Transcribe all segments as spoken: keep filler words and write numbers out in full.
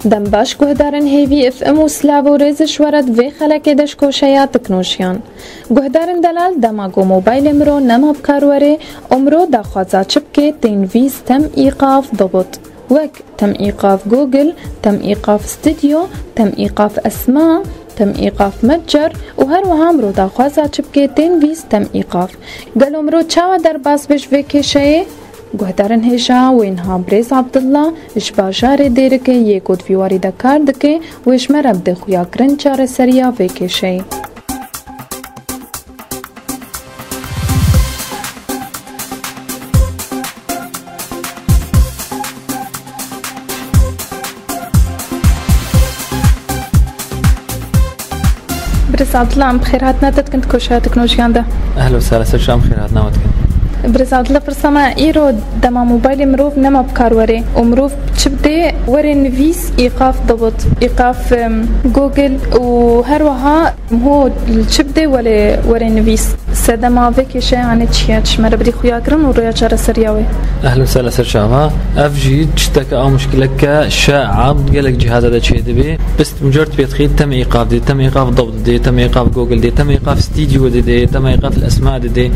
Dem baş guhdarên hêvî, F M û silav û rêz ji we re di vê xelekê de ji koşeya teknolojiyan. Guhdarên delal, dema ku mobaylê miro nema bi kar werê û miro daxwaza çi bike, tên vîst tem îqaf dobit. Wek tem îqaf Google, tem îqaf Studio, tem îqaf Esma, tem îqaf Metcer û her wiha miro daxwaza çi bike, tên vîst tem îqaf. Gelo miro çawa derbas be ji vê kêşeyê? Guhdarên hêja wê niha birêz Abdullah ji bajarê Dêrikê yê ku di vî warî de kar dike, wê ji me re bide xuyakirin çareseriya vê kêşeyê. Birêz Abdullah, em bi xêrhatina te dikin di koşeya teknolojiyan de. Ehlo sala ser şam, xêrhatina we dikin. Birêz Abdullah, pirsa me, îro dema mobaylê mirov nema bi kar werê û mirov çi bidê, werê nivîs îqaf dobit, îqaf, em, Google û her wiha ho çi bidê welê werê nivîs. Sedema vê kêşeya ne çi ye? Çi me re bidî xuyakirin û rêya çareseriya wê? Ehlo sala ser şama. Ev jî tişteke a muşkileke şa'a gelek cihaza de çêdibê. Pist micar pêtxî tem îqaf dê, tem îqaf dob dê, tem îqaf Google dê, tem îqaf Studio dê dê, tem îqaf Esma dê dê. Ev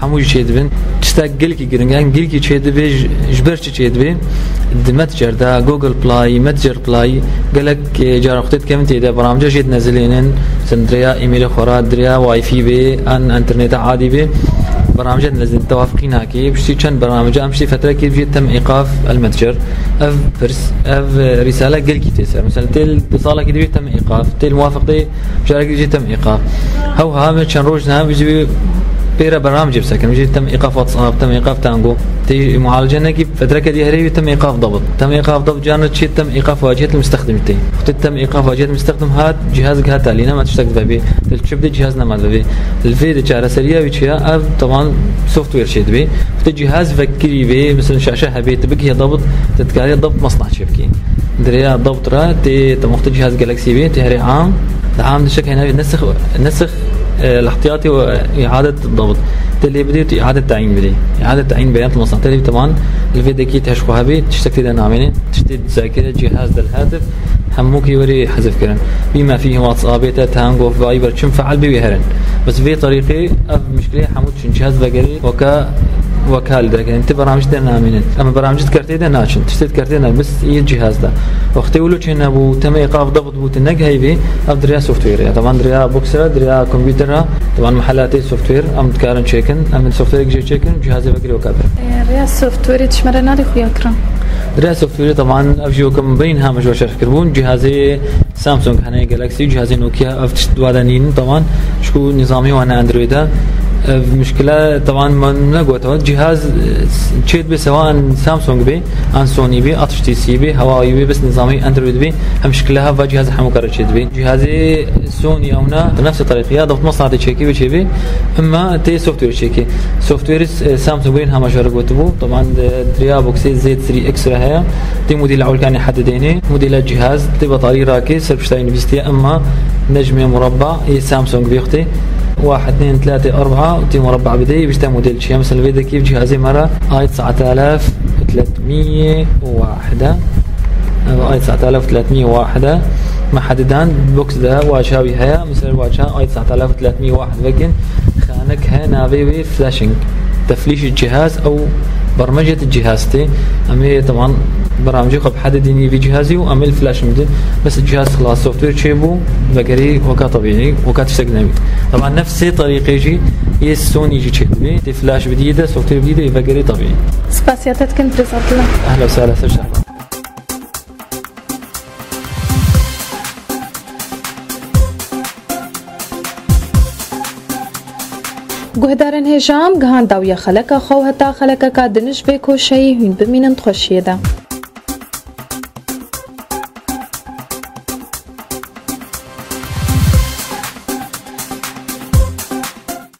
hemû jî çêdibin. Tiştek gelkî giring e, gelkî çêdibê, ji, ji ber çi çêdibê? Di Metcer de, Google Play, Metcer Play, gelek, e, cara xwe tê dikevin tê de, beramca jê dinezilênin, mesela di rêya emailê xwe re, di rêya Wi-Fi bê, an interneta adî bê, beramca dinezilênin, tewafqî nake, piştî çend beramca, em piştî fetrekê jê tem îqaf el Metcer. Ev pirs, ev, e, rîsale gelkî tê ser. Mesela tê li salekî dibê tem îqaf, tê li muwafiq de carekî jê tem îqaf. Hew ha me çend roj niha bijî pêre beramcê bisekin, bijî tem îqaf WhatsApp, tem îqaf Tango. Tê mualece nekî, fetreke dî herê wî tem îqaf dabit. Tem îqaf dabit carna çê tem îqaf waciyet mustexdim tê. Xutê tem îqaf waciyet mustexdim hat, cihaz hat alî, nema tiştek dibe bê. Til çi bidê cihaz nema dibe bê. Li vê de çareseriya wî çi ya? Ev tevan software çê dibê. Xutê cihaz vekirî bê, mesela şaşe hebê, tu bigihê dabit, tu dikarê dabit meslah çê bikî. Di rêya dabit re tê, tevan xutê cihaz Galaxy bê, tê herê am. Di am dişek hêna wî nesix, nesix, e, li ihtiyatê û iadet dabit. Tê lê bidê, tu iadet tayîn bidê. Iadet tayîn beyan tu meslah. Tê lê tevan li vê dekî teşxwe hebê, tiştek tê de namêne, tiştê dizakire, cihaz del hatif. Hemûkî werî hezif kirin. Bî me fî WhatsAppê te, Tango, Viber, çim feal bê wê herin. Bes vê terîqê ev muşkilê hemû çin cihaz vegerî weka, weka li derketin. Ti beramcî te namînin. Em beramcî dikertê de naçin. Tiştê dikertê ne, bes yê cihaz de. Wextê wilo çê nebû, temê qaf dabit bû, ti negiheyvî, ev diriya software ya. Tevan diriya boksera, diriya komputera, tevan mehelatê software, em dikarin çêkin, em software gije çêkin, cihazê vekirî weka birin. Rêya software çi me re nadî xuya kirin? Rêya software tevan ev jî weke min birîn ha me ji we şerh kiribûn. Cihazê Samsung hene, Galaxy, cihazê Nokia, ev tişt wa de nîn, tevan ji ku nizamê wan ne Android e. Ev muşkile tevan min negotewa. Cihaz, e, çê dibe sewa an Samsung be, an Sony be, H T C be, Huawei be, bes nizamê Android be, hem muşkile ha va cihaz hemû kare çê dibe. Cihazê Sony ewna, nefse tariqî ya, dewt mesnatê çêkî ve çê be, emma tê software çêkî. Software, e, Samsung wê hema jara gotibû. Tevan di, diriya boxê Z seri X re heye. Tê modela ewlkanê hede dêne. Modela cihaz tê betarî rakê, ser piştayî nivîstiye, emma nejmê murabba yê Samsung vê xutê. Wahid, nên, tlatê, arba, tê murabba bidê, bişte model çiye. Mesela vê dekî cihazê me re ayet saet alef tletmiyê wahide. Ev ayet saet alef tletmiyê wahide. Me hedidan box de waça wî heye. Mesela waça ayet saet alef tletmiyê wahide vekin. Xanek he navê wê flashing. Teflîşî cihaz ew bermecê di cihaz tê. Em ê tevan beramcî xwe bi hede dînî vî cihazî û em ê li flash bidin. Bes cihaz xilas software çêbû, vegerî weka tebîî, weka tiştek nebî. Tevan nefsê terîqê jî yê Sony jî çêdibê. Tê flash bidî de, software bidî de, vegerî tebîî. Spasiya te dikin, Birêz Abdullah. Ehla û sehla, ser şerf. Guhdarên hêja, em gihan dawiya xeleka xwe û heta xelekeka din ji vê koşeyê hûn bimînin di xweşiyê de.